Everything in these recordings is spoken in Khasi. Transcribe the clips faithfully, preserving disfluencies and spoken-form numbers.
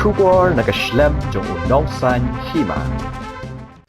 Khubor na ka shlem jong u nongsaiñ hima.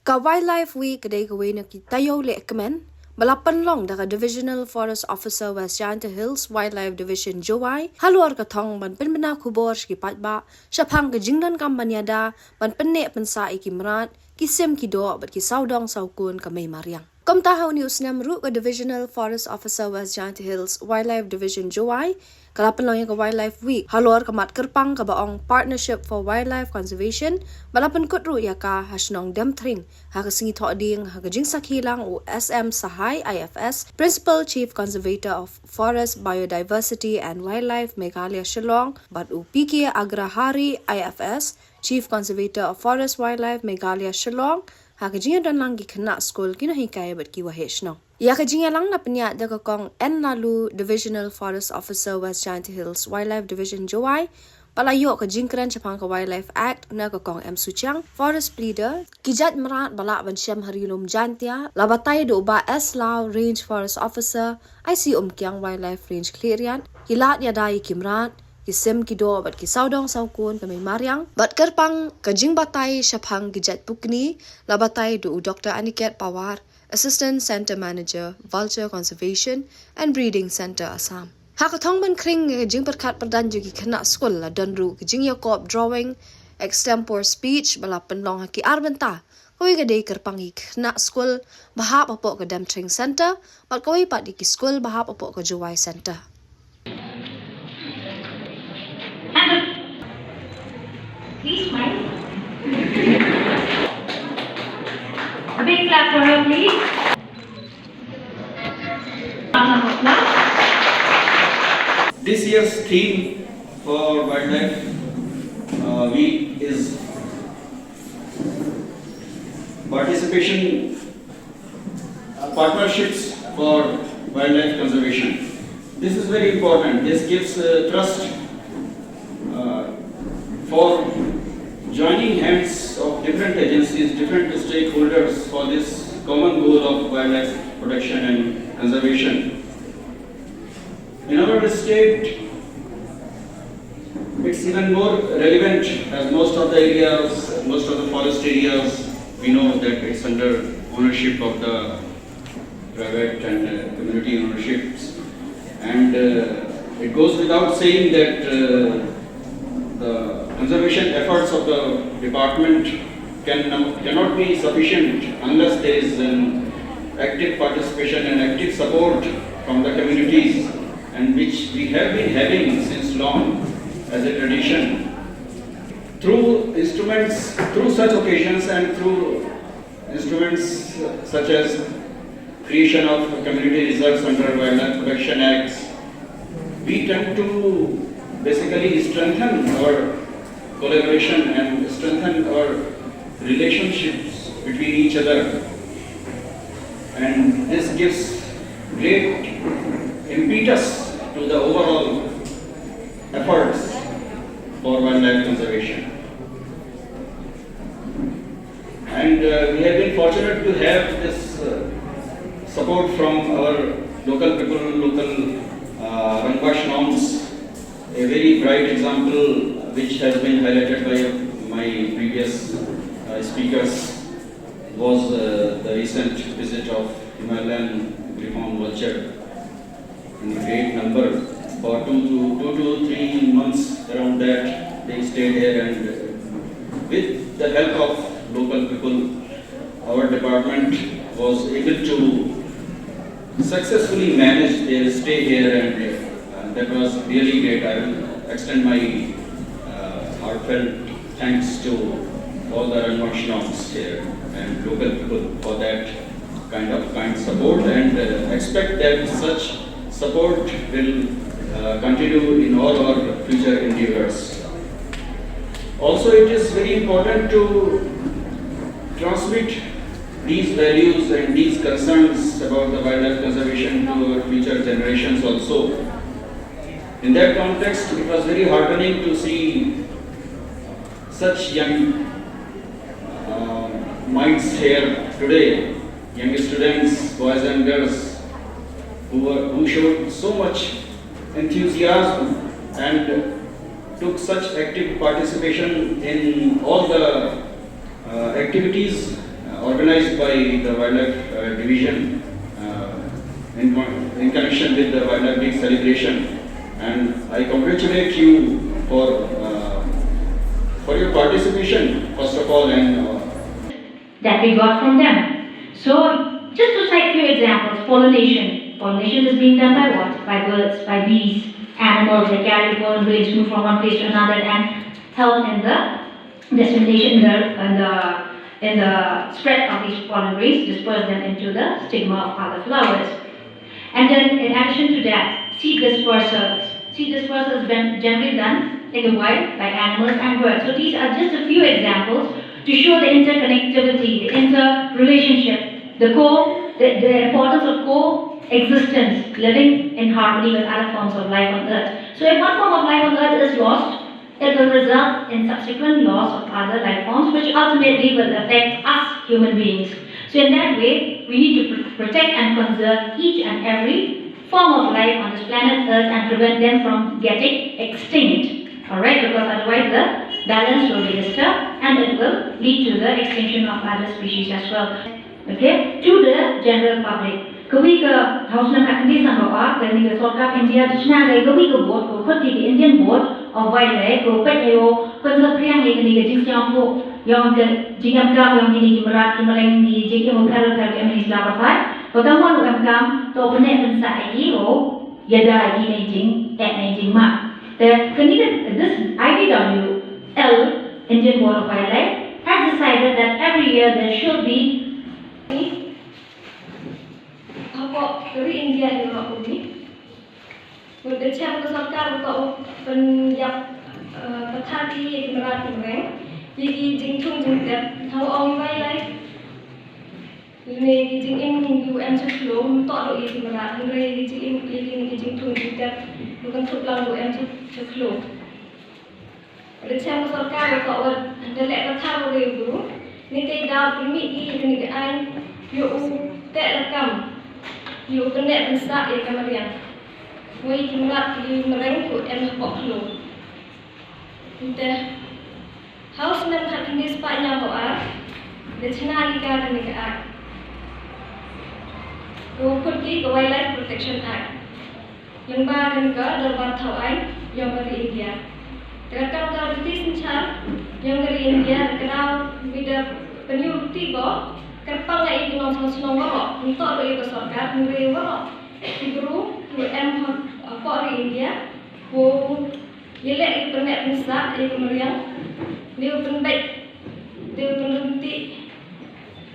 Ka Wildlife Week ka dei kawei na ki taïew lehkmen ba la pynlong da ka Divisional Forest Officer West Jaintia Hills Wildlife Division Jowai halor ka thong ban pynbna khubor sha ki paidbah shaphang ka jingdonkam ban ïada ban pynneh pynsah ïa ki mrad, ki sim ki doh bad ki sawdong sawkun ka mei mariang. Kumta ha une u snem ruh ka Divisional Forest Officer West Jaintia Hills Wildlife Division Jowai ka la pynlong ïa ka Wildlife Week halor ka mat kyrpang kaba ong Partnership for Wildlife Conservation, ba la pynkut ruh ïa ka ha shnong Demthring ha ka sngi Thohdieng ha ka jingsakhi lang u S M Sahai I F S, Principal Chief Conservator of Forest, Biodiversity and Wildlife Meghalaya Shillong, bad u P K Agrahari I F S, Chief Conservator of Forest Wildlife Meghalaya Shillong, ha ka jingïadon lang ki khynnah skul, ki nonghikai bad ki waheh shnong. Ïa ka jingïalang la pynïaid da ka Kong N Laloo, Divisional Forest Officer West Jaintia Hills Wildlife Division Jowai, ba la ïoh ka jingkren shaphang ka Wildlife Act na ka Kong M Suchiang, Forest Pleader, ki jait mrad ba lah ban shem ha Ri Lum Jaintia, la batai da u Bah S Law, Range Forest Officer, I C Umkiang Wildlife Range Khliehriat, ki lad ïada ïa ki mrad, ki sim ki doh bad ki sawdong sawkun ka mei mariang, bad kyrpang ka jingbatai shaphang ki jait pukni, la batai da u Doctor Aniket Pawar, Assistant Centre Manager, Vulture Conservation and Breeding Centre Assam. Ha ka thong ban khring ka jingpyrkhat pyrdan jong ki khynnah skul la don ruh ka jingïakop drawing, extempore speech ba la pynlong ha ki ar bynta. Kawei ka dei kyrpang ïa ki khynnah skul ba hap hapoh ka Demthring Centre, bad kawei pat ïa ki skul ba hap hapoh ka Jowai Centre. Please smile. A big clap for her, please. This year's theme for Wildlife uh, Week is participation, uh, partnerships for wildlife conservation. This is very important. This gives uh, trust uh, for joining hands of different agencies, different stakeholders for this common goal of wildlife protection and conservation. In our state, it's even more relevant as most of the areas, most of the forest areas, we know that it's under ownership of the private and uh, community ownerships. And uh, it goes without saying that uh, the conservation efforts of the department can, cannot be sufficient unless there is an active participation and active support from the communities, and which we have been having since long as a tradition. Through instruments, through such occasions and through instruments such as creation of community reserves under Wildlife Protection Act, we tend to basically strengthen our collaboration and strengthen our relationships between each other. And this gives great impetus to the overall efforts for wildlife conservation. And uh, we have been fortunate to have this uh, support from our local people, local uh, Rangbah Shnongs. A very bright example, which has been highlighted by my previous uh, speakers, was uh, the recent visit of Himalayan griffon vulture in great number. For two to, two to three months around that, they stayed here, and uh, with the help of local people, our department was able to successfully manage their stay here, and uh, that was really great. I will extend my uh, heartfelt thanks to all the Rangbah Shnongs here and local people for that kind of kind support, and uh, expect that such support will uh, continue in all our future endeavors. Also, it is very important to transmit these values and these concerns about the wildlife conservation to our future generations also. In that context, it was very heartening to see such young uh, minds here today, young students, boys and girls, who, were, who showed so much enthusiasm and took such active participation in all the uh, activities uh, organized by the Wildlife uh, Division uh, in, in connection with the Wildlife Week celebration. And I congratulate you for uh, for your participation, first of all, and uh, that we got from them. So, just to cite few examples, pollination. Pollination is being done by what? By birds, by bees, animals. They carry the pollen grains, move from one place to another, and help in the dissemination, in the, in the, in the spread of these pollen grains, disperse them into the stigma of other flowers. And then, in addition to that, seed dispersals. Seed dispersal is been generally done in the wild by animals and birds. So these are just a few examples to show the interconnectivity, the interrelationship, the co, the, the importance of coexistence, living in harmony with other forms of life on earth. So if one form of life on earth is lost, it will result in subsequent loss of other life forms, which ultimately will affect us human beings. So in that way, we need to pr- protect and conserve each and every form of life on this planet Earth and prevent them from getting extinct. Alright, because otherwise the balance will be disturbed and it will lead to the extinction of other species as well. Okay, to the general public. Kawi ka House na ka kandis ang ka, kani ka sorkar India di chna ka kawi ka board, ka khut ki Indian Board of Wildlife, ka pet yo, kan sa priang ni kani ka jing siang po, yong ka jing am kam, yong kini ki merat, ki meleng, ki jing im pher pher, em ni sila patai. Ka kam wan em kam, to pene kan sa ai ki, o, yada ai ki ni jing, eh ni jing ma. The, kani ka, this I B W L, Indian Board of Wildlife, has decided that every year there should be Hapoh ka ri India hi ruh uni. Ngut da chem ka sorkar ruh ka u pynïap, eh, pathar ki ïa ki mrad ki mreng, ïa ki jingthung jingtep, thaw ong wildlife. Lane ki jingim ki u em cha khloo, ym toh ruh ïa ki mrad, hynrei ïa ki jingim, ïa ki jingthung jingtep, u kynthup lang u em cha, cha khloo. Rynsan ka sorkar ka ot da leh pathar u riew bru. Ni te daw pynmih ki kani ka aiñ ïa u teh lakam, ïa u pynneh pynsah ïa ka mariang. Wei ki mrad ki mreng ki em hapoh khloo. Te ha u snem khatkhyndai spah hynñiewphew ar da chna ïa ka kani ka act. Ka khot ki ka Wildlife Protection Act. Lyngba kane ka dorbar thaw aiñ yong ka ri India. Te ka kam ka riti synshar yong ka ri India ka daw bida pynïoh riti ba kyrpang ïa ki nongshong shnong waroh, ym toh ruh ïa ka sorkar, hynrei waroh ki bru ki em ha, hapoh ri India, u ïaleh ïa u pynneh pynsah ïa ka mariang, ne u pynbeit, ne u pynryntih,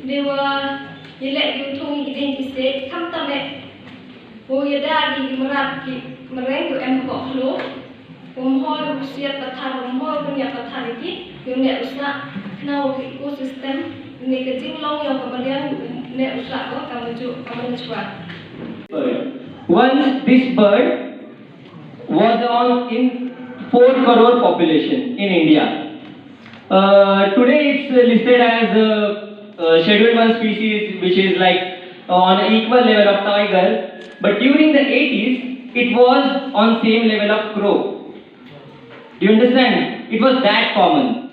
ne u ïaleh ïa u thung ïa ki dieng ki siej, khamtam eh u ïada ïa ki mrad ki mreng u em hapoh khloo, um hoi u siat pathar, um hoi u pynïap pathar ïa ki, ïa u neh u sah, khnang u ecosystem ne ka jinglong yong ka mariang u neh u sah ka kam juh kam juh. Once this bird was on in four crore population in India. Uh, today it's listed as a, a scheduled one species which is like uh, on an equal level of tiger, but during the eighties it was on same level of crow. Do you understand? It was that common.